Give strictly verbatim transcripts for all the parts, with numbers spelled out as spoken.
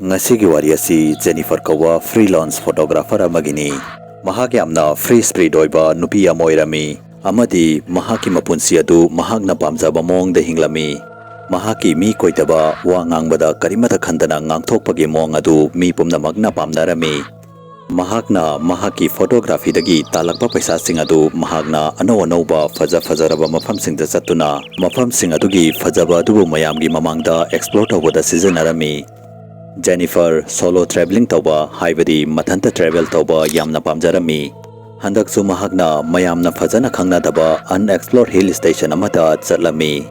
ꯉꯁꯤꯒꯤ ꯋꯥꯔꯤ ꯑꯁꯤ ꯖꯦꯅꯤꯐꯔ ꯀꯧꯕ freelance photographer ꯑꯃꯒꯤꯅꯤ꯫ ꯃꯍꯥꯛ ꯌꯥꯝꯅ free spirit ꯑꯣꯏꯕ ꯅꯨꯄꯤ ꯑꯃ ꯑꯣꯏꯔꯝꯃꯤ, ꯑꯃꯗꯤ ꯃꯍꯥꯛꯀꯤ ꯃꯄꯨꯟꯁꯤ ꯑꯗꯨ ꯃꯍꯥꯛꯅ ꯄꯥꯝꯖꯕ ꯃꯑꯣꯡꯗ ꯍꯤꯡꯂꯝꯃꯤ꯫ ꯃꯍꯥꯛꯀꯤ ꯃꯤ ꯀꯣꯏꯗꯕ, ꯋꯥ ꯉꯥꯡꯕꯗ ꯀꯔꯤꯃꯠꯇ ꯈꯟꯗꯅ ꯉꯥꯡꯊꯣꯛꯄꯒꯤ ꯃꯑꯣꯡ ꯑꯗꯨ ꯃꯤ ꯄꯨꯝꯅꯃꯛꯅ ꯄꯥꯝꯅꯔꯝꯃꯤ꯫ ꯃꯍꯥꯛꯅ ꯃꯍꯥꯛꯀꯤ photographyꯗꯒꯤ ꯇꯥꯜꯂꯛꯄ ꯄꯩꯁꯥꯁꯤꯡ ꯑꯗꯨ ꯃꯍꯥꯛꯅ ꯑꯅꯧ ꯑꯅꯧꯕ ꯐꯖ ꯐꯖꯔꯕ ꯃꯐꯝꯁꯤꯡꯗ ꯆꯠꯇꯨꯅ ꯃꯐꯝꯁꯤꯡ ꯑꯗꯨꯒꯤ ꯐꯖꯕ ꯑꯗꯨꯕꯨ ꯃꯌꯥꯝꯒꯤ ꯃꯃꯥꯡꯗ explore ꯇꯧꯕꯗ ꯁꯤꯖꯤꯟꯅꯔꯝꯃꯤ꯫ ꯖꯦꯅꯤꯐꯔ solo travelling ꯇꯧꯕ, ꯍꯥꯏꯕꯗꯤ ꯃꯊꯟꯇ travel ꯇꯧꯕ ꯌꯥꯝꯅ ꯄꯥꯝꯖꯔꯝꯃꯤ꯫ ꯍꯟꯗꯛꯁꯨ ꯃꯍꯥꯛꯅ ꯃꯌꯥꯝꯅ ꯐꯖꯅ ꯈꯪꯅꯗꯕ unexplored hill station ꯑꯃꯗ ꯆꯠꯂꯝꯃꯤ꯫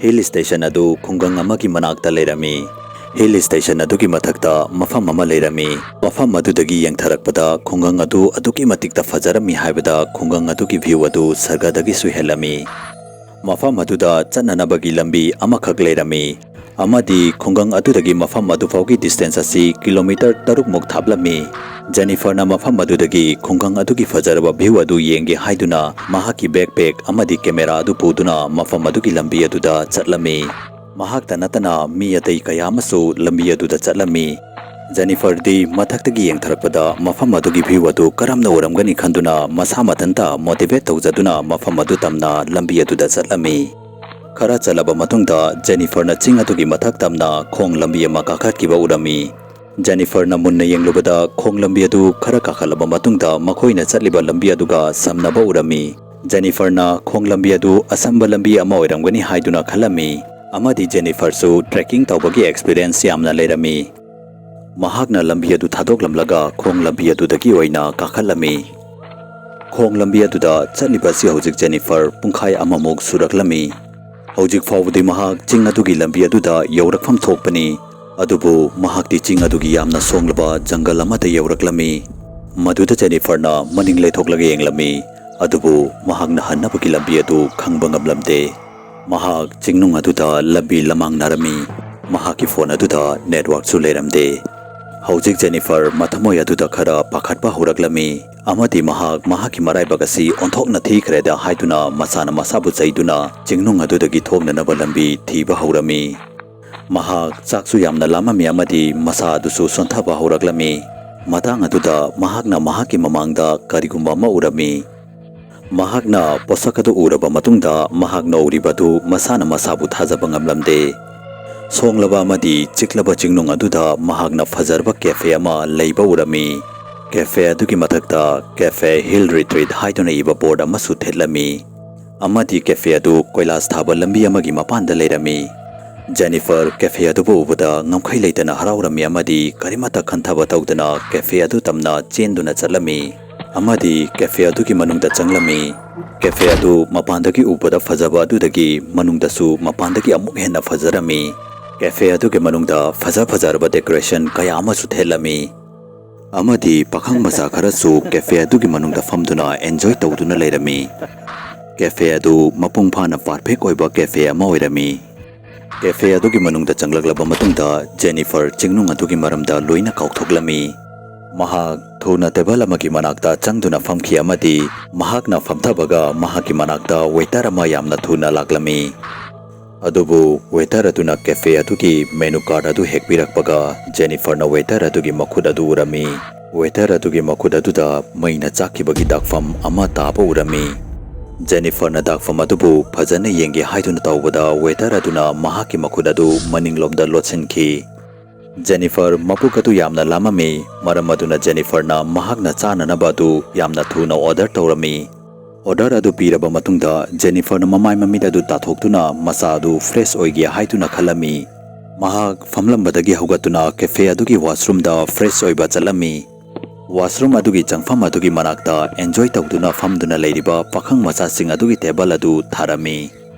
Hill station ꯑꯗꯨ ꯈꯨꯡꯒꯪ ꯑꯃꯒꯤ ꯃꯅꯥꯛꯇ ꯂꯩꯔꯝꯃꯤ꯫ Hill station ꯑꯗꯨꯒꯤ ꯃꯊꯛꯇ ꯃꯐꯝ ꯑꯃ ꯂꯩꯔꯝꯃꯤ꯫ ꯃꯐꯝ ꯑꯗꯨꯗꯒꯤ ꯌꯦꯡꯊꯔꯛꯄꯗ ꯈꯨꯡꯒꯪ ꯑꯗꯨ ꯑꯗꯨꯛꯀꯤ ꯃꯇꯤꯛꯇ ꯐꯖꯔꯝꯃꯤ ꯍꯥꯏꯕꯗ ꯈꯨꯡꯒꯪ ꯑꯗꯨꯒꯤ view ꯑꯗꯨ ꯁꯔꯒꯗꯒꯤꯁꯨ ꯍꯦꯜꯂꯝꯃꯤ꯫ ꯃꯐꯝ ꯑꯗꯨꯗ ꯆꯠꯅꯅꯕꯒꯤ ꯂꯝꯕꯤ ꯑꯃꯈꯛ ꯂꯩꯔꯝꯃꯤ, ꯑꯃꯗꯤ ꯈꯨꯡꯒꯪ ꯑꯗꯨꯗꯒꯤ ꯃꯐꯝ ꯑꯗꯨ ꯐꯥꯎꯒꯤ distance ꯑꯁꯤ kilometre ꯇꯔꯨꯛꯃꯨꯛ ꯊꯥꯞꯂꯝꯃꯤ꯫ ꯖꯦꯅꯤꯐꯔꯅ ꯃꯐꯝ ꯑꯗꯨꯗꯒꯤ ꯈꯨꯡꯒꯪ ꯑꯗꯨꯒꯤ ꯐꯖꯔꯕ view ꯑꯗꯨ ꯌꯦꯡꯒꯦ ꯍꯥꯏꯗꯨꯅ ꯃꯍꯥꯛꯀꯤ backpack ꯑꯃꯗꯤ camera ꯑꯗꯨ ꯄꯨꯗꯨꯅ ꯃꯐꯝ ꯑꯗꯨꯒꯤ ꯂꯝꯕꯤ ꯑꯗꯨꯗ ꯆꯠꯂꯝꯃꯤ꯫ ꯃꯍꯥꯛꯇ ꯅꯠꯇꯅ ꯃꯤ ꯑꯇꯩ ꯀꯌꯥ ꯑꯃꯁꯨ ꯂꯝꯕꯤ ꯑꯗꯨꯗ ꯆꯠꯂꯝꯃꯤ꯫ ꯖꯦꯅꯤꯐꯔꯗꯤ ꯃꯊꯛꯇꯒꯤ ꯌꯦꯡꯊꯔꯛꯄꯗ ꯃꯐꯝ ꯑꯗꯨꯒꯤ view ꯑꯗꯨ ꯀꯔꯝꯅ ꯎꯔꯝꯒꯅꯤ ꯈꯟꯗꯨꯅ ꯃꯁꯥ ꯃꯊꯟꯇ motivate ꯇꯧꯖꯗꯨꯅ ꯃꯐꯝ ꯑꯗꯨ ꯇꯝꯅ ꯂꯝꯕꯤ ꯑꯗꯨꯗ ꯆꯠꯂꯝꯃꯤ꯫ ꯈꯔ ꯆꯠꯂꯕ ꯃꯇꯨꯡꯗ ꯖꯦꯅꯤꯐꯔꯅ ꯆꯤꯡ ꯑꯗꯨꯒꯤ ꯃꯊꯛ ꯇꯝꯅ ꯈꯣꯡ ꯂꯝꯕꯤ ꯑꯃ ꯀꯥꯈꯠꯈꯤꯕ ꯎꯔꯝꯃꯤ꯫ ꯖꯦꯅꯤꯐꯔꯅ ꯃꯨꯟꯅ ꯌꯦꯡꯂꯨꯕꯗ ꯈꯣꯡ ꯂꯝꯕꯤ ꯑꯗꯨ ꯈꯔ ꯀꯥꯈꯠꯂꯕ ꯃꯇꯨꯡꯗ ꯃꯈꯣꯏꯅ ꯆꯠꯂꯤꯕ ꯂꯝꯕꯤ ꯑꯗꯨꯒ ꯁꯝꯅꯕ ꯎꯔꯝꯃꯤ꯫ ꯖꯦꯅꯤꯐꯔꯅ ꯈꯣꯡ ꯂꯝꯕꯤ ꯑꯗꯨ ꯑꯁꯝꯕ ꯂꯝꯕꯤ ꯑꯃ ꯑꯣꯏꯔꯝꯒꯅꯤ ꯍꯥꯏꯗꯨꯅ ꯈꯜꯂꯝꯃꯤ, ꯑꯃꯗꯤ ꯖꯦꯅꯤꯐꯔꯁꯨ trekking ꯇꯧꯕꯒꯤ experience ꯌꯥꯝꯅ ꯂꯩꯔꯝꯃꯤ꯫ ꯃꯍꯥꯛꯅ ꯂꯝꯕꯤ ꯑꯗꯨ ꯊꯥꯗꯣꯛꯂꯝꯂꯒ ꯈꯣꯡ ꯂꯝꯕꯤ ꯑꯗꯨꯗꯒꯤ ꯑꯣꯏꯅ ꯀꯥꯈꯠꯂꯝꯃꯤ꯫ ꯈꯣꯡ ꯂꯝꯕꯤ ꯑꯗꯨꯗ ꯆꯠꯂꯤꯕ ꯑꯁꯤ ꯍꯧꯖꯤꯛ ꯖꯦꯅꯤꯐꯔ ꯄꯨꯡꯈꯥꯏ ꯑꯃꯃꯨꯛ ꯁꯨꯔꯛꯂꯝꯃꯤ꯫ ꯍꯧꯖꯤꯛ ꯐꯥꯎꯕꯗꯤ ꯃꯍꯥꯛ ꯆꯤꯡ ꯑꯗꯨꯒꯤ ꯂꯝꯕꯤ ꯑꯗꯨꯗ ꯌꯧꯔꯛꯐꯝ ꯊꯣꯛꯄꯅꯤ, ꯑꯗꯨꯕꯨ ꯃꯍꯥꯛꯇꯤ ꯆꯤꯡ ꯑꯗꯨꯒꯤ ꯌꯥꯝꯅ ꯁꯣꯡꯂꯕ ꯖꯪꯒꯜ ꯑꯃꯗ ꯌꯧꯔꯛꯂꯝꯃꯤ꯫ ꯃꯗꯨꯗ ꯖꯦꯅꯤꯐꯔꯅ ꯃꯅꯤꯡ ꯂꯩꯊꯣꯛꯂꯒ ꯌꯦꯡꯂꯝꯃꯤ, ꯑꯗꯨꯕꯨ ꯃꯍꯥꯛꯅ ꯍꯟꯅꯕꯒꯤ ꯂꯝꯕꯤ ꯑꯗꯨ ꯈꯪꯕ ꯉꯝꯂꯝꯗꯦ꯫ ꯃꯍꯥꯛ ꯆꯤꯡꯅꯨꯡ ꯑꯗꯨꯗ ꯂꯝꯕꯤ ꯂꯃꯥꯡꯅꯔꯝꯃꯤ꯫ ꯃꯍꯥꯛꯀꯤ phone ꯑꯗꯨꯗ networkꯁꯨ ꯂꯩꯔꯝꯗꯦ꯫ ꯍꯧꯖꯤꯛ ꯖꯦꯅꯤꯐꯔ ꯃꯊꯃꯣꯏ ꯑꯗꯨꯗ ꯈꯔ ꯄꯥꯈꯠꯄ ꯍꯧꯔꯛꯂꯝꯃꯤ, ꯑꯃꯗꯤ ꯃꯍꯥꯛ ꯃꯍꯥꯛꯀꯤ ꯃꯔꯥꯏꯕꯛ ꯑꯁꯤ ꯑꯣꯟꯊꯣꯛꯅ ꯊꯤꯈ꯭ꯔꯦꯗ ꯍꯥꯏꯗꯨꯅ ꯃꯁꯥꯅ ꯃꯁꯥꯕꯨ ꯆꯩꯗꯨꯅ ꯆꯤꯡꯅꯨꯡ ꯑꯗꯨꯗꯒꯤ ꯊꯣꯛꯅꯅꯕ ꯂꯝꯕꯤ ꯊꯤꯕ ꯍꯧꯔꯝꯃꯤ꯫ ꯃꯍꯥꯛ ꯆꯥꯛꯁꯨ ꯌꯥꯝꯅ ꯂꯥꯝꯃꯝꯃꯤ ꯑꯃꯗꯤ ꯃꯁꯥ ꯑꯗꯨꯁꯨ ꯁꯣꯟꯊꯕ ꯍꯧꯔꯛꯂꯝꯃꯤ꯫ ꯃꯇꯥꯡ ꯑꯗꯨꯗ ꯃꯍꯥꯛꯅ ꯃꯍꯥꯛꯀꯤ ꯃꯃꯥꯡꯗ ꯀꯔꯤꯒꯨꯝꯕ ꯑꯃ ꯎꯔꯝꯃꯤ꯫ ꯃꯍꯥꯛꯅ ꯄꯣꯠꯁꯛ ꯑꯗꯨ ꯎꯔꯕ ꯃꯇꯨꯡꯗ ꯃꯍꯥꯛꯅ ꯎꯔꯤꯕ ꯑꯗꯨ ꯃꯁꯥꯅ ꯃꯁꯥꯕꯨ ꯊꯥꯖꯕ ꯉꯝꯂꯝꯗꯦ꯫ ꯁꯣꯡꯂꯕ ꯑꯃꯗꯤ ꯆꯤꯛꯂꯕ ꯆꯤꯡꯅꯨꯡ ꯑꯗꯨꯗ ꯃꯍꯥꯛꯅ ꯐꯖꯔꯕ cafe ꯑꯃ ꯂꯩꯕ ꯎꯔꯝꯃꯤ꯫ Cafe ꯑꯗꯨꯒꯤ ꯃꯊꯛꯇ Cafe Hill Retreat ꯍꯥꯏꯗꯨꯅ ꯏꯕ board ꯑꯃꯁꯨ ꯊꯦꯠꯂꯝꯃꯤ꯫ ꯑꯃꯗꯤ cafe ꯑꯗꯨ ꯀꯣꯏꯂꯥꯁ ꯊꯥꯕ ꯂꯝꯕꯤ ꯑꯃꯒꯤ ꯃꯄꯥꯟꯗ ꯂꯩꯔꯝꯃꯤ꯫ ꯖꯦꯅꯤꯐꯔ cafe ꯑꯗꯨꯕꯨ ꯎꯕꯗ ꯉꯝꯈꯩ ꯂꯩꯇꯅ ꯍꯔꯥꯎꯔꯝꯃꯤ ꯑꯃꯗꯤ ꯀꯔꯤꯃꯠꯇ ꯈꯟꯊꯕ ꯇꯧꯗꯅ cafe ꯑꯗꯨ ꯇꯝꯅ ꯆꯦꯟꯗꯨꯅ ꯆꯠꯂꯝꯃꯤ ꯑꯃꯗꯤ cafe ꯑꯗꯨꯒꯤ ꯃꯅꯨꯡꯗ ꯆꯪꯂꯝꯃꯤ꯫ Cafe ꯑꯗꯨ ꯃꯄꯥꯟꯗꯒꯤ ꯎꯕꯗ ꯐꯖꯕ ꯑꯗꯨꯗꯒꯤ ꯃꯅꯨꯡꯗꯁꯨ ꯃꯄꯥꯟꯗꯒꯤ ꯑꯃꯨꯛ ꯍꯦꯟꯅ ꯐꯖꯔꯝꯃꯤ꯫ Cafe ꯑꯗꯨꯒꯤ ꯃꯅꯨꯡꯗ ꯐꯖ ꯐꯖꯔꯕ decoration ꯀꯌꯥ ꯑꯃꯁꯨ ꯊꯦꯠꯂꯝꯃꯤ꯫ ꯑꯃꯗꯤ ꯄꯥꯈꯪ ꯃꯆꯥ ꯈꯔꯁꯨ cafe ꯑꯗꯨꯒꯤ ꯃꯅꯨꯡꯗ ꯐꯝꯗꯨꯅ enjoy ꯇꯧꯗꯨꯅ ꯂꯩꯔꯝꯃꯤ꯫ Cafe ꯑꯗꯨ ꯃꯄꯨꯡ ꯐꯥꯅ perfect ꯑꯣꯏꯕ cafe ꯑꯃ ꯑꯣꯏꯔꯝꯃꯤ꯫ Cafe ꯑꯗꯨꯒꯤ ꯃꯅꯨꯡꯗ ꯆꯪꯂꯛꯂꯕ ꯃꯇꯨꯡꯗ ꯖꯦꯅꯤꯐꯔ ꯆꯤꯡꯅꯨꯡ ꯑꯗꯨꯒꯤ ꯃꯔꯝꯗ ꯂꯣꯏꯅ ꯀꯥꯎꯊꯣꯛꯂꯝꯃꯤ꯫ ꯃꯍꯥꯛ ꯊꯨꯅ table ꯑꯃꯒꯤ ꯃꯅꯥꯛꯇ ꯆꯪꯗꯨꯅ ꯐꯝꯈꯤ ꯑꯃꯗꯤ ꯃꯍꯥꯛꯅ ꯐꯝꯊꯕꯒ ꯃꯍꯥꯛꯀꯤ ꯃꯅꯥꯛꯇ waiter ꯑꯃ ꯌꯥꯝꯅ ꯊꯨꯅ ꯂꯥꯛꯂꯝꯃꯤ꯫ ꯑꯗꯨꯕꯨ waiter ꯑꯗꯨꯅ cafe ꯑꯗꯨꯒꯤ menu card ꯑꯗꯨ ꯍꯦꯛ ꯄꯤꯔꯛꯄꯒ ꯖꯦꯅꯤꯐꯔꯅ waiter ꯑꯗꯨꯒꯤ ꯃꯈꯨꯠ ꯑꯗꯨ ꯎꯔꯝꯃꯤ꯫ Waiter ꯑꯗꯨꯒꯤ ꯃꯈꯨꯠ ꯑꯗꯨꯗ ꯃꯩꯅ ꯆꯥꯛꯈꯤꯕꯒꯤ ꯗꯥꯛꯐꯝ ꯑꯃ ꯇꯥꯕ ꯎꯔꯝꯃꯤ꯫ ꯖꯦꯅꯤꯐꯔꯅ ꯗꯥꯛꯐꯝ ꯑꯗꯨꯕꯨ ꯐꯖꯅ ꯌꯦꯡꯒꯦ ꯍꯥꯏꯗꯨꯅ ꯇꯧꯕꯗ waiter ꯑꯗꯨꯅ ꯃꯍꯥꯛꯀꯤ ꯃꯈꯨꯠ ꯑꯗꯨ ꯃꯅꯤꯡꯂꯣꯝꯗ ꯂꯣꯠꯁꯤꯟꯈꯤ꯫ ꯖꯦꯅꯤꯐꯔ ꯃꯄꯨꯛ ꯑꯗꯨ ꯌꯥꯝꯅ ꯂꯥꯝꯃꯝꯃꯤ, ꯃꯔꯝ ꯑꯗꯨꯅ ꯖꯦꯅꯤꯐꯔꯅ ꯃꯍꯥꯛꯅ ꯆꯥꯅꯅꯕ ꯑꯗꯨ ꯌꯥꯝꯅ ꯊꯨꯅ order ꯇꯧꯔꯝꯃꯤ꯫ Order ꯑꯗꯨ ꯄꯤꯔꯕ ꯃꯇꯨꯡꯗ ꯖꯦꯅꯤꯐꯔꯅ ꯃꯃꯥꯏ ꯃꯃꯤꯠ ꯑꯗꯨ ꯇꯥꯊꯣꯛꯇꯨꯅ ꯃꯁꯥ ꯑꯗꯨ fresh ꯑꯣꯏꯒꯦ ꯍꯥꯏꯗꯨꯅ ꯈꯜꯂꯝꯃꯤ꯫ ꯃꯍꯥꯛ ꯐꯝꯂꯝꯕꯗꯒꯤ ꯍꯧꯒꯠꯇꯨꯅ cafe ꯑꯗꯨꯒꯤ washroomꯗ fresh ꯑꯣꯏꯕ ꯆꯠꯂꯝꯃꯤ꯫ Washroom ꯑꯗꯨꯒꯤ ꯆꯪꯐꯝ ꯑꯗꯨꯒꯤ ꯃꯅꯥꯛꯇ enjoy ꯇꯧꯗꯨꯅ ꯐꯝꯗꯨꯅ ꯂꯩꯔꯤꯕ ꯄꯥꯈꯪ ꯃꯆꯥꯁꯤꯡ ꯑꯗꯨꯒꯤ table ꯑꯗꯨ ꯊꯥꯔꯝꯃꯤ꯫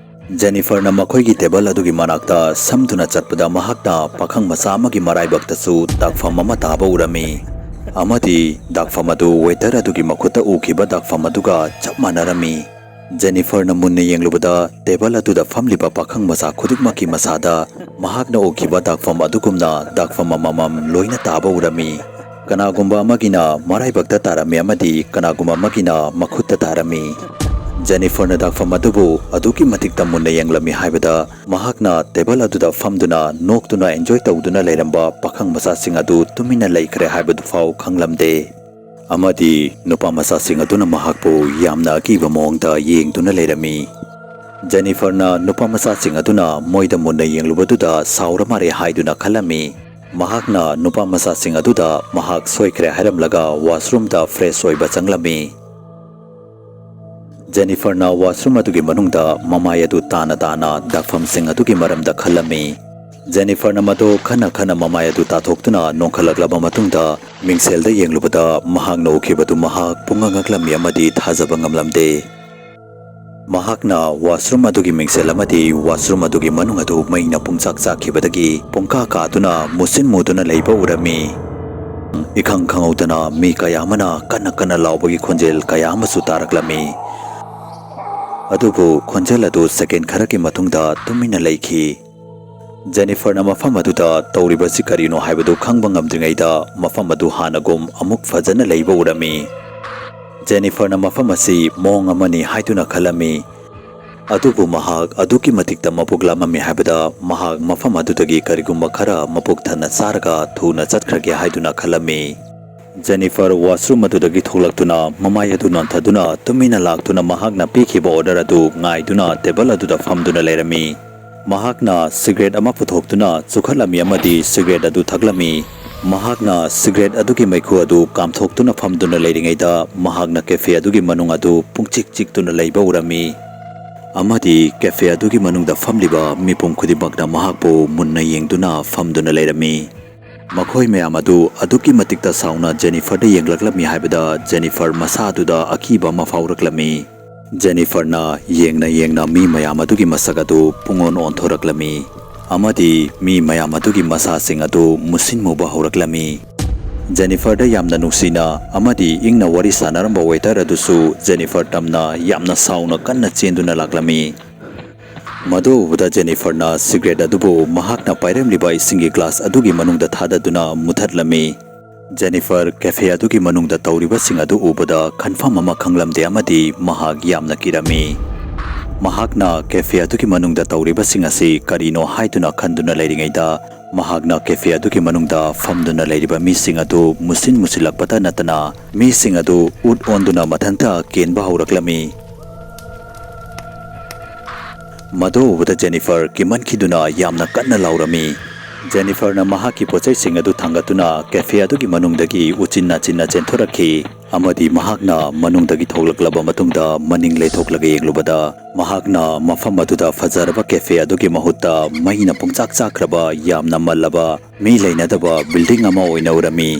ꯖꯦꯅꯤꯐꯔꯅ ꯃꯈꯣꯏꯒꯤ table ꯑꯗꯨꯒꯤ ꯃꯅꯥꯛꯇ ꯁꯝꯗꯨꯅ ꯆꯠꯄꯗ ꯃꯍꯥꯛꯅ ꯄꯥꯈꯪ ꯃꯆꯥ ꯑꯃꯒꯤ ꯃꯔꯥꯏꯕꯛꯇꯁꯨ ꯗꯥꯛꯐꯝ ꯑꯃ ꯇꯥꯕ ꯎꯔꯝꯃꯤ꯫ ꯑꯃꯗꯤ ꯗꯥꯛꯐꯝ ꯑꯗꯨ waiter ꯑꯗꯨꯒꯤ ꯃꯈꯨꯠꯇ ꯎꯈꯤꯕ ꯗꯥꯛꯐꯝ ꯑꯗꯨꯒ ꯆꯞ ꯃꯥꯟꯅꯔꯝꯃꯤ꯫ ꯖꯦꯅꯤꯐꯔꯅ ꯃꯨꯟꯅ ꯌꯦꯡꯂꯨꯕꯗ table ꯑꯗꯨꯗ ꯐꯝꯂꯤꯕ ꯄꯥꯈꯪ ꯃꯆꯥ ꯈꯨꯗꯤꯡꯃꯛꯀꯤ ꯃꯁꯥꯗ ꯃꯍꯥꯛꯅ ꯎꯈꯤꯕ ꯗꯥꯛꯐꯝ ꯑꯗꯨꯒꯨꯝꯅ ꯗꯥꯛꯐꯝ ꯑꯃꯃꯝ ꯂꯣꯏꯅ ꯇꯥꯕ ꯎꯔꯝꯃꯤ꯫ ꯀꯅꯥꯒꯨꯝꯕ ꯑꯃꯒꯤꯅ ꯃꯔꯥꯏꯕꯛꯇ ꯇꯥꯔꯝꯃꯤ ꯑꯃꯗꯤ ꯀꯅꯥꯒꯨꯝꯕ ꯑꯃꯒꯤꯅ ꯃꯈꯨꯠꯇ ꯇꯥꯔꯝꯃꯤ꯫ ꯖꯦꯅꯤꯐꯔꯅ ꯗꯥꯛꯐꯝ ꯑꯗꯨꯕꯨ ꯑꯗꯨꯛꯀꯤ ꯃꯇꯤꯛꯇ ꯃꯨꯟꯅ ꯌꯦꯡꯂꯝꯃꯤ ꯍꯥꯏꯕꯗ, ꯃꯍꯥꯛꯅ ꯇꯦꯕꯜ ꯑꯗꯨꯗ ꯐꯝꯗꯨꯅ ꯅꯣꯛꯇꯨꯅ enjoy ꯇꯧꯗꯨꯅ ꯂꯩꯔꯝꯕ ꯄꯥꯈꯪ ꯃꯆꯥꯁꯤꯡ ꯑꯗꯨ ꯇꯨꯃꯤꯟꯅ ꯂꯩꯈ꯭ꯔꯦ ꯍꯥꯏꯕꯗꯨꯐꯥꯎ ꯈꯪꯂꯝꯗꯦ꯫ ꯑꯃꯗꯤ ꯅꯨꯄꯥ ꯃꯆꯥꯁꯤꯡ ꯑꯗꯨꯅ ꯃꯍꯥꯛꯄꯨ ꯌꯥꯝꯅ ꯑꯀꯤꯕ ꯃꯑꯣꯡꯗ ꯌꯦꯡꯗꯨꯅ ꯂꯩꯔꯝꯃꯤ꯫ ꯖꯦꯅꯤꯐꯔꯅ ꯅꯨꯄꯥ ꯃꯆꯥꯁꯤꯡ ꯑꯗꯨꯅ ꯃꯣꯏꯗ ꯃꯨꯟꯅ ꯌꯦꯡꯂꯨꯕꯗꯨꯗ ꯁꯥꯎꯔ ꯃꯥꯜꯂꯦ ꯍꯥꯏꯗꯨꯅ ꯈꯜꯂꯝꯃꯤ꯫ ꯃꯍꯥꯛꯅ ꯅꯨꯄꯥ ꯃꯆꯥꯁꯤꯡ ꯑꯗꯨꯗ ꯃꯍꯥꯛ ꯁꯣꯏꯈ꯭ꯔꯦ ꯍꯥꯏꯔꯝꯂꯒ washroomꯗ fresh ꯑꯣꯏꯕ ꯆꯪꯂꯝꯃꯤ꯫ ꯖꯦꯅꯤꯐꯔꯅ washroom ꯑꯗꯨꯒꯤ ꯃꯅꯨꯡꯗ ꯃꯃꯥꯏ ꯑꯗꯨ ꯇꯥꯅ ꯇꯥꯅ ꯗꯥꯛꯐꯝꯁꯤꯡ ꯑꯗꯨꯒꯤ ꯃꯔꯝꯗ ꯈꯜꯂꯝꯃꯤ꯫ ꯖꯦꯅꯤꯐꯔꯅ ꯃꯗꯨ ꯈꯟꯅ ꯈꯟꯅ ꯃꯃꯥꯏ ꯑꯗꯨ ꯇꯥꯊꯣꯛꯇꯨꯅ ꯅꯣꯡꯈꯠꯂꯛꯂꯕ ꯃꯇꯨꯡꯗ, ꯃꯤꯡꯁꯦꯜꯗ ꯌꯦꯡꯂꯨꯕꯗ ꯃꯍꯥꯛꯅ ꯎꯈꯤꯕꯗꯨ ꯃꯍꯥꯛ ꯄꯨꯡꯉꯛ ꯉꯛꯂꯝꯃꯤ ꯑꯃꯗꯤ ꯊꯥꯖꯕ ꯉꯝꯂꯝꯗꯦ꯫ ꯃꯍꯥꯛꯅ washroom ꯑꯗꯨꯒꯤ ꯃꯤꯡꯁꯦꯜ ꯑꯃꯗꯤ washroom ꯑꯗꯨꯒꯤ ꯃꯅꯨꯡ ꯑꯗꯨ ꯃꯩꯅ ꯄꯨꯡꯆꯥꯛ ꯆꯥꯛꯈꯤꯕꯗꯒꯤ ꯄꯨꯡꯀꯥ ꯀꯥꯗꯨꯅ ꯃꯨꯁꯤꯟ ꯃꯨꯗꯨꯅ ꯂꯩꯕ ꯎꯔꯝꯃꯤ꯫ ꯏꯈꯪ ꯈꯪꯍꯧꯗꯅ ꯃꯤ ꯀꯌꯥ ꯑꯃꯅ ꯀꯟꯅ ꯀꯟꯅ ꯂꯥꯎꯕꯒꯤ ꯈꯣꯟꯖꯦꯜ ꯀꯌꯥ ꯑꯃꯁꯨ ꯇꯥꯔꯛꯂꯝꯃꯤ꯫ ꯑꯗꯨꯕꯨ ꯈꯣꯟꯖꯦꯜ ꯑꯗꯨ second ꯈꯔꯒꯤ ꯃꯇꯨꯡꯗ ꯇꯨꯃꯤꯟꯅ ꯂꯩꯈꯤ꯫ ꯖꯦꯅꯤꯐꯔꯅ ꯃꯐꯝ ꯑꯗꯨꯗ ꯇꯧꯔꯤꯕꯁꯤ ꯀꯔꯤꯅꯣ ꯍꯥꯏꯕꯗꯨ ꯈꯪꯕ ꯉꯝꯗ꯭ꯔꯤꯉꯩꯗ ꯃꯐꯝ ꯑꯗꯨ ꯍꯥꯟꯅꯒꯨꯝ ꯑꯃꯨꯛ ꯐꯖꯅ ꯂꯩꯕ ꯎꯔꯝꯃꯤ꯫ ꯖꯦꯅꯤꯐꯔꯅ ꯃꯐꯝ ꯑꯁꯤ ꯃꯑꯣꯡ ꯑꯃꯅꯤ ꯍꯥꯏꯗꯨꯅ ꯈꯜꯂꯝꯃꯤ꯫ ꯑꯗꯨꯕꯨ ꯃꯍꯥꯛ ꯑꯗꯨꯛꯀꯤ ꯃꯇꯤꯛꯇ ꯃꯕꯨꯛ ꯂꯥꯝꯃꯝꯃꯤ ꯍꯥꯏꯕꯗ ꯃꯍꯥꯛ ꯃꯐꯝ ꯑꯗꯨꯗꯒꯤ ꯀꯔꯤꯒꯨꯝꯕ ꯈꯔ ꯃꯄꯨꯛ ꯊꯟꯅ ꯆꯥꯔꯒ ꯊꯨꯅ ꯆꯠꯈ꯭ꯔꯒꯦ ꯍꯥꯏꯗꯨꯅ ꯈꯜꯂꯝꯃꯤ꯫ ꯖꯦꯅꯤꯐꯔ washroom ꯑꯗꯨꯗꯒꯤ ꯊꯣꯛꯂꯛꯇꯨꯅ ꯃꯃꯥꯏ ꯑꯗꯨ ꯅꯥꯟꯊꯗꯨꯅ ꯇꯨꯃꯤꯟꯅ ꯂꯥꯛꯇꯨꯅ ꯃꯍꯥꯛꯅ ꯄꯤꯈꯤꯕ order ꯑꯗꯨ ꯉꯥꯏꯗꯨꯅ table ꯑꯗꯨꯗ ꯐꯝꯗꯨꯅ ꯂꯩꯔꯝꯃꯤ꯫ ꯃꯍꯥꯛꯅ cigarette ꯑꯃ ꯄꯨꯊꯣꯛꯇꯨꯅ ꯆꯨꯈꯠꯂꯝꯃꯤ ꯑꯃꯗꯤ cigarette ꯑꯗꯨ ꯊꯛꯂꯝꯃꯤ꯫ ꯃꯍꯥꯛꯅ cigarette ꯑꯗꯨꯒꯤ ꯃꯩꯈꯨ ꯑꯗꯨ ꯀꯥꯝꯊꯣꯛꯇꯨꯅ ꯐꯝꯗꯨꯅ ꯂꯩꯔꯤꯉꯩꯗ ꯃꯍꯥꯛꯅ cafe ꯑꯗꯨꯒꯤ ꯃꯅꯨꯡ ꯑꯗꯨ ꯄꯨꯡꯆꯤꯛ ꯆꯤꯛꯇꯨꯅ ꯂꯩꯕ ꯎꯔꯝꯃꯤ꯫ ꯑꯃꯗꯤ cafe ꯑꯗꯨꯒꯤ ꯃꯅꯨꯡꯗ ꯐꯝꯂꯤꯕ ꯃꯤꯄꯨꯝ ꯈꯨꯗꯤꯡꯃꯛꯅ ꯃꯍꯥꯛꯄꯨ ꯃꯨꯟꯅ ꯌꯦꯡꯗꯨꯅ ꯐꯝꯗꯨꯅ ꯂꯩꯔꯝꯃꯤ꯫ ꯃꯈꯣꯏ ꯃꯌꯥꯝ ꯑꯗꯨ ꯑꯗꯨꯛꯀꯤ ꯃꯇꯤꯛꯇ ꯁꯥꯎꯅ ꯖꯦꯅꯤꯐꯔꯗ ꯌꯦꯡꯂꯛꯂꯝꯃꯤ ꯍꯥꯏꯕꯗ ꯖꯦꯅꯤꯐꯔ ꯃꯁꯥ ꯑꯗꯨꯗ ꯑꯀꯤꯕ ꯑꯃ ꯐꯥꯎꯔꯛꯂꯝꯃꯤ꯫ ꯖꯦꯅꯤꯐꯔꯅ ꯌꯦꯡꯅ ꯌꯦꯡꯅ ꯃꯤ ꯃꯌꯥꯝ ꯑꯗꯨꯒꯤ ꯃꯁꯛ ꯑꯗꯨ ꯄꯨꯡꯑꯣꯟ ꯑꯣꯟꯊꯣꯔꯛꯂꯝꯃꯤ ꯑꯃꯗꯤ ꯃꯤ ꯃꯌꯥꯝ ꯑꯗꯨꯒꯤ ꯃꯁꯥꯁꯤꯡ ꯑꯗꯨ ꯃꯨꯁꯤꯟ ꯃꯨꯕ ꯍꯧꯔꯛꯂꯝꯃꯤ꯫ ꯖꯦꯅꯤꯐꯔꯗ ꯌꯥꯝꯅ ꯅꯨꯡꯁꯤꯅ ꯑꯃꯗꯤ ꯏꯪꯅ ꯋꯥꯔꯤ ꯁꯥꯟꯅꯔꯝꯕ waiter ꯑꯗꯨꯁꯨ ꯖꯦꯅꯤꯐꯔ ꯇꯝꯅ ꯌꯥꯝꯅ ꯁꯥꯎꯅ ꯀꯟꯅ ꯆꯦꯟꯗꯨꯅ ꯂꯥꯛꯂꯝꯃꯤ꯫ ꯃꯗꯨ ꯎꯕꯗ ꯖꯦꯅꯤꯐꯔꯅ cigarette ꯑꯗꯨꯕꯨ ꯃꯍꯥꯛꯅ ꯄꯥꯏꯔꯝꯂꯤꯕ ꯏꯁꯤꯡꯒꯤ glass ꯑꯗꯨꯒꯤ ꯃꯅꯨꯡꯗ ꯊꯥꯗꯗꯨꯅ ꯃꯨꯊꯠꯂꯝꯃꯤ꯫ ꯖꯦꯅꯤꯐꯔ ꯀꯦꯐꯦ ꯑꯗꯨꯒꯤ ꯃꯅꯨꯡꯗ ꯇꯧꯔꯤꯕꯁꯤꯡ ꯑꯗꯨ ꯎꯕꯗ ꯈꯟꯐꯝ ꯑꯃ ꯈꯪꯂꯝꯗꯦ ꯑꯃꯗꯤ ꯃꯍꯥꯛ ꯌꯥꯝꯅ ꯀꯤꯔꯝꯃꯤ꯫ ꯃꯍꯥꯛꯅ ꯀꯦꯐꯦ ꯑꯗꯨꯒꯤ ꯃꯅꯨꯡꯗ ꯇꯧꯔꯤꯕꯁꯤꯡ ꯑꯁꯤ ꯀꯔꯤꯅꯣ ꯍꯥꯏꯗꯨꯅ ꯈꯟꯗꯨꯅ ꯂꯩꯔꯤꯉꯩꯗ, ꯃꯍꯥꯛꯅ ꯀꯦꯐꯦ ꯑꯗꯨꯒꯤ ꯃꯅꯨꯡꯗ ꯐꯝꯗꯨꯅ ꯂꯩꯔꯤꯕ ꯃꯤꯁꯤꯡ ꯑꯗꯨ ꯃꯨꯁꯤꯟ ꯃꯨꯁꯤꯜꯂꯛꯄꯇ ꯅꯠꯇꯅ, ꯃꯤꯁꯤꯡ ꯑꯗꯨ ꯎꯠ ꯑꯣꯟꯗꯨꯅ ꯃꯊꯟꯇ ꯀꯦꯟꯕ ꯍꯧꯔꯛꯂꯝꯃꯤ꯫ ꯃꯗꯨ ꯎꯕꯗ ꯖꯦꯅꯤꯐꯔ ꯀꯤꯃꯟꯈꯤꯗꯨꯅ ꯌꯥꯝꯅ ꯀꯟꯅ ꯂꯥꯎꯔꯝꯃꯤ꯫ ꯖꯦꯅꯤꯐꯔꯅ ꯃꯍꯥꯛꯀꯤ ꯄꯣꯠꯆꯩꯁꯤꯡ ꯑꯗꯨ ꯊꯥꯡꯒꯠꯇꯨꯅ ꯀꯦꯐꯦ ꯑꯗꯨꯒꯤ ꯃꯅꯨꯡꯗꯒꯤ ꯎꯆꯤꯟ ꯅꯥꯆꯤꯟꯅ ꯆꯦꯟꯊꯣꯔꯛꯈꯤ, ꯑꯃꯗꯤ ꯃꯍꯥꯛꯅ ꯃꯅꯨꯡꯗꯒꯤ ꯊꯣꯛꯂꯛꯂꯕ ꯃꯇꯨꯡꯗ ꯃꯅꯤꯡ ꯂꯩꯊꯣꯛꯂꯒ ꯌꯦꯡꯂꯨꯕꯗ, ꯃꯍꯥꯛꯅ ꯃꯐꯝ ꯑꯗꯨꯗ ꯐꯖꯔꯕ ꯀꯦꯐꯦ ꯑꯗꯨꯒꯤ ꯃꯍꯨꯠꯇ ꯃꯩꯅ ꯄꯨꯡꯆꯥꯛ ꯆꯥꯛꯈ꯭ꯔꯕ ꯌꯥꯝꯅ ꯃꯜꯂꯕ ꯃꯤ ꯂꯩꯅꯗꯕ ꯕꯤꯜꯗꯤꯡ ꯑꯃ ꯑꯣꯏꯅ ꯎꯔꯝꯃꯤ꯫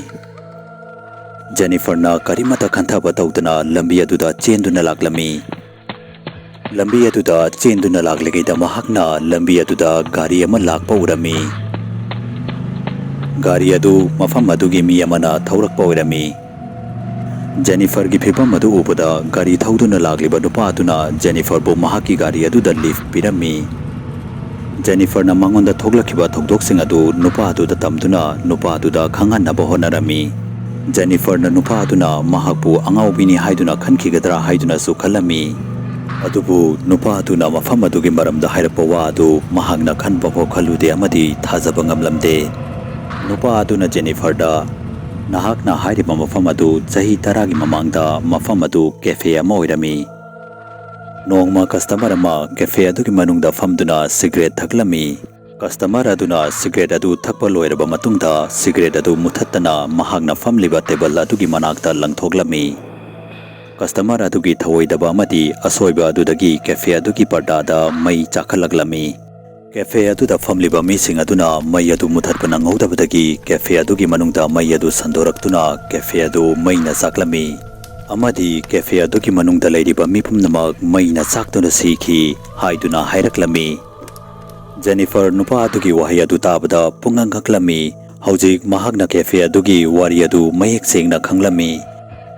ꯖꯦꯅꯤꯐꯔꯅ ꯀꯔꯤꯃꯠꯇ ꯈꯟꯊꯕ ꯇꯧꯗꯅ ꯂꯝꯕꯤ ꯑꯗꯨꯗ ꯆꯦꯟꯗꯨꯅ ꯂꯥꯛꯂꯝꯃꯤ꯫ ꯂꯝꯕꯤ ꯑꯗꯨꯗ ꯆꯦꯟꯗꯨꯅ ꯂꯥꯛꯂꯤꯉꯩꯗ ꯃꯍꯥꯛꯅ ꯂꯝꯕꯤ ꯑꯗꯨꯗ ꯒꯥꯔꯤ ꯑꯃ ꯂꯥꯛꯄ ꯎꯔꯝꯃꯤ꯫ ꯒꯥꯔꯤ ꯑꯗꯨ ꯃꯐꯝ ꯑꯗꯨꯒꯤ ꯃꯤ ꯑꯃꯅ ꯊꯧꯔꯛꯄ ꯑꯣꯏꯔꯝꯃꯤ꯫ ꯖꯦꯅꯤꯐꯔꯒꯤ ꯐꯤꯚꯝ ꯑꯗꯨ ꯎꯕꯗ ꯒꯥꯔꯤ ꯊꯧꯗꯨꯅ ꯂꯥꯛꯂꯤꯕ ꯅꯨꯄꯥ ꯑꯗꯨꯅ ꯖꯦꯅꯤꯐꯔꯕꯨ ꯃꯍꯥꯛꯀꯤ ꯒꯥꯔꯤ ꯑꯗꯨꯗ ꯂꯤꯐ ꯄꯤꯔꯝꯃꯤ꯫ ꯖꯦꯅꯤꯐꯔꯅ ꯃꯉꯣꯟꯗ ꯊꯣꯛꯂꯛꯈꯤꯕ ꯊꯧꯗꯣꯛꯁꯤꯡ ꯑꯗꯨ ꯅꯨꯄꯥ ꯑꯗꯨꯗ ꯇꯝꯗꯨꯅ ꯅꯨꯄꯥ ꯑꯗꯨꯗ ꯈꯪꯍꯟꯅꯕ ꯍꯣꯠꯅꯔꯝꯃꯤ꯫ ꯖꯦꯅꯤꯐꯔꯅ ꯅꯨꯄꯥ ꯑꯗꯨꯅ ꯃꯍꯥꯛꯄꯨ ꯑꯉꯥꯎꯕꯤꯅꯤ ꯍꯥꯏꯗꯨꯅ ꯈꯟꯈꯤꯒꯗ꯭ꯔꯥ ꯍꯥꯏꯗꯨꯅꯁꯨ ꯈꯜꯂꯝꯃꯤ꯫ ꯑꯗꯨꯕꯨ ꯅꯨꯄꯥ ꯑꯗꯨꯅ ꯃꯐꯝ ꯑꯗꯨꯒꯤ ꯃꯔꯝꯗ ꯍꯥꯏꯔꯛꯄ ꯋꯥ ꯑꯗꯨ ꯃꯍꯥꯛꯅ ꯈꯟꯕ ꯐꯥꯎ ꯈꯜꯂꯨꯗꯦ ꯑꯃꯗꯤ ꯊꯥꯖꯕ ꯉꯝꯂꯝꯗꯦ꯫ ꯅꯨꯄꯥ ꯑꯗꯨꯅ ꯖꯦꯅꯤꯐꯔꯗ, "ꯅꯍꯥꯛꯅ ꯍꯥꯏꯔꯤꯕ ꯃꯐꯝ ꯑꯗꯨ ꯆꯍꯤ ꯇꯔꯥꯒꯤ ꯃꯃꯥꯡꯗ ꯃꯐꯝ ꯑꯗꯨ ꯀꯦꯐꯦ ꯑꯃ ꯑꯣꯏꯔꯝꯃꯤ꯫ ꯅꯣꯡꯃ ꯀꯁꯇꯃꯔ ꯑꯃ ꯀꯦꯐꯦ ꯑꯗꯨꯒꯤ ꯃꯅꯨꯡꯗ ꯐꯝꯗꯨꯅ ꯁꯤꯒꯔꯦꯠ ꯊꯛꯂꯝꯃꯤ꯫ ꯀꯁꯇꯃꯔ ꯑꯗꯨꯅ ꯁꯤꯒꯔꯦꯠ ꯑꯗꯨ ꯊꯛꯄ ꯂꯣꯏꯔꯕ ꯃꯇꯨꯡꯗ ꯁꯤꯒꯔꯦꯠ ꯑꯗꯨ ꯃꯨꯊꯠꯇꯅ ꯃꯍꯥꯛꯅ ꯐꯝꯂꯤꯕ ꯇꯦꯕꯜ ꯑꯗꯨꯒꯤ ꯃꯅꯥꯛꯇ ꯂꯪꯊꯣꯛꯂꯝꯃꯤ꯫ ꯀꯁꯇꯃꯔ ꯑꯗꯨꯒꯤ ꯊꯧꯑꯣꯏꯗꯕ ꯑꯃꯗꯤ ꯑꯁꯣꯏꯕ ꯑꯗꯨꯗꯒꯤ ꯀꯦꯐꯦ ꯑꯗꯨꯒꯤ ꯄꯔꯗꯥꯗ ꯃꯩ ꯆꯥꯛꯈꯠꯂꯛꯂꯝꯃꯤ꯫ ꯀꯦꯐꯦ ꯑꯗꯨꯗ ꯐꯝꯂꯤꯕ ꯃꯤꯁꯤꯡ ꯑꯗꯨꯅ ꯃꯩ ꯑꯗꯨ ꯃꯨꯊꯠꯄ ꯅꯪꯍꯧꯗꯕꯗꯒꯤ ꯀꯦꯐꯦ ꯑꯗꯨꯒꯤ ꯃꯅꯨꯡꯗ ꯃꯩ ꯑꯗꯨ ꯁꯟꯗꯣꯔꯛꯇꯨꯅ ꯀꯦꯐꯦ ꯑꯗꯨ ꯃꯩꯅ ꯆꯥꯛꯂꯝꯃꯤ꯫ ꯑꯃꯗꯤ ꯀꯦꯐꯦ ꯑꯗꯨꯒꯤ ꯃꯅꯨꯡꯗ ꯂꯩꯔꯤꯕ ꯃꯤ ꯄꯨꯝꯅꯃꯛ ꯃꯩꯅ ꯆꯥꯛꯇꯨꯅ ꯁꯤꯈꯤ ꯍꯥꯏꯗꯨꯅ ꯍꯥꯏꯔꯛꯂꯝꯃꯤ꯫ ꯖꯦꯅꯤꯐꯔ ꯅꯨꯄꯥ ꯑꯗꯨꯒꯤ ꯋꯥꯍꯩ ꯑꯗꯨ ꯇꯥꯕꯗ ꯄꯨꯡꯉꯛ ꯉꯛꯂꯝꯃꯤ꯫ ꯍꯧꯖꯤꯛ ꯃꯍꯥꯛꯅ ꯀꯦꯐꯦ ꯑꯗꯨꯒꯤ ꯋꯥꯔꯤ ꯑꯗꯨ ꯃꯌꯦꯛ ꯁꯦꯡꯅ ꯈꯪꯂꯝꯃꯤ꯫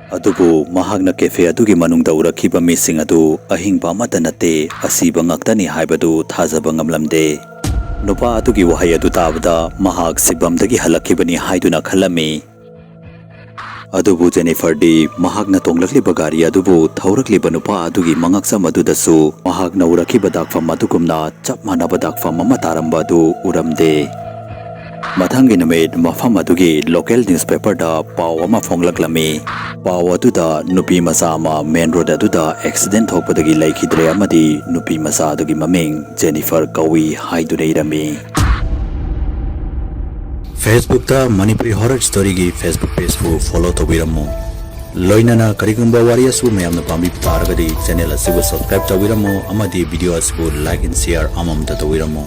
ꯑꯗꯨꯕꯨ ꯃꯍꯥꯛꯅ ꯀꯦꯐꯦ ꯑꯗꯨꯒꯤ ꯃꯅꯨꯡꯗ ꯎꯔꯛꯈꯤꯕ ꯃꯤꯁꯤꯡ ꯑꯗꯨ ꯑꯍꯤꯡꯕ ꯑꯃꯠꯇ ꯅꯠꯇꯦ, ꯑꯁꯤꯕ ꯉꯥꯛꯇꯅꯤ ꯍꯥꯏꯕꯗꯨ ꯊꯥꯖꯕ ꯉꯝꯂꯝꯗꯦ꯫ ꯅꯨꯄꯥ ꯑꯗꯨꯒꯤ ꯋꯥꯍꯩ ꯑꯗꯨ ꯇꯥꯕꯗ ꯃꯍꯥꯛ ꯁꯤꯐꯝꯗꯒꯤ ꯍꯜꯂꯛꯈꯤꯕꯅꯤ ꯍꯥꯏꯗꯨꯅ ꯈꯜꯂꯝꯃꯤ꯫ ꯑꯗꯨꯕꯨ ꯖꯦꯅꯤꯐꯔꯗꯤ ꯃꯍꯥꯛꯅ ꯇꯣꯡꯂꯛꯂꯤꯕ ꯒꯥꯔꯤ ꯑꯗꯨꯕꯨ ꯊꯧꯔꯛꯂꯤꯕ ꯅꯨꯄꯥ ꯑꯗꯨꯒꯤ ꯃꯉꯛꯁꯝ ꯑꯗꯨꯗꯁꯨ ꯃꯍꯥꯛꯅ ꯎꯔꯛꯈꯤꯕ ꯗꯥꯛꯐꯝ ꯑꯗꯨꯒꯨꯝꯅ ꯆꯞ ꯃꯥꯟꯅꯕ ꯗꯥꯛꯐꯝ ꯑꯃ ꯇꯥꯔꯝꯕ ꯑꯗꯨ ꯎꯔꯝꯗꯦ꯫ ꯃꯊꯪꯒꯤ ꯅꯨꯃꯤꯠ ꯃꯐꯝ ꯑꯗꯨꯒꯤ ꯂꯣꯀꯦꯜ ꯅ꯭ꯌꯨꯁꯄꯦꯄꯔꯗ ꯄꯥꯎ ꯑꯃ ꯐꯣꯡꯂꯛꯂꯝꯃꯤ꯫ ꯄꯥꯎ ꯑꯗꯨꯗ ꯅꯨꯄꯤ ꯃꯆꯥ ꯑꯃ ꯃꯦꯟ ꯔꯣꯗ ꯑꯗꯨꯗ ꯑꯦꯛꯁꯤꯗꯦꯟ ꯊꯣꯛꯄꯗꯒꯤ ꯂꯩꯈꯤꯗ꯭ꯔꯦ ꯑꯃꯗꯤ ꯅꯨꯄꯤ ꯃꯆꯥ ꯑꯗꯨꯒꯤ ꯃꯃꯤꯡ ꯖꯦꯅꯤꯐꯔ ꯀꯧꯏ ꯍꯥꯏꯗꯨꯅ ꯏꯔꯝꯃꯤ꯫ Facebookꯇ ꯃꯅꯤꯄꯨꯔꯤ ꯍꯣꯔꯔ ꯁ꯭ꯇꯣꯔꯤꯒꯤ Facebook pageꯄꯨ follow ꯇꯧꯕꯤꯔꯝꯃꯨ꯫ ꯂꯣꯏꯅꯅ ꯀꯔꯤꯒꯨꯝꯕ ꯋꯥꯔꯤ ꯑꯁꯤꯕꯨ ꯃꯌꯥꯝꯅ ꯄꯥꯝꯕꯤꯕ ꯇꯥꯔꯒꯗꯤ channel ꯑꯁꯤꯕꯨ subscribe ꯇꯧꯕꯤꯔꯝꯃꯨ ꯑꯃꯗꯤ video ꯑꯁꯤꯕꯨ like and share ꯑꯃꯃꯝꯇ ꯇꯧꯕꯤꯔꯝꯃꯨ꯫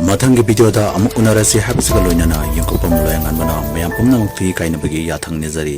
ꯃꯊꯪꯒꯤ videoꯗ ꯑꯃꯨꯛ ꯎꯅꯔꯁꯤ ꯍꯥꯏꯕꯁꯤꯒ ꯂꯣꯏꯅꯅ ꯌꯦꯡꯊꯣꯛꯄꯝ ꯂꯣꯌꯥꯉꯥꯟꯕꯅ ꯃꯌꯥꯝ ꯄꯨꯝꯅꯃꯛꯇ ꯏꯀꯥꯏꯅꯕꯒꯤ ꯌꯥꯊꯪ ꯅꯤꯖꯔꯤ꯫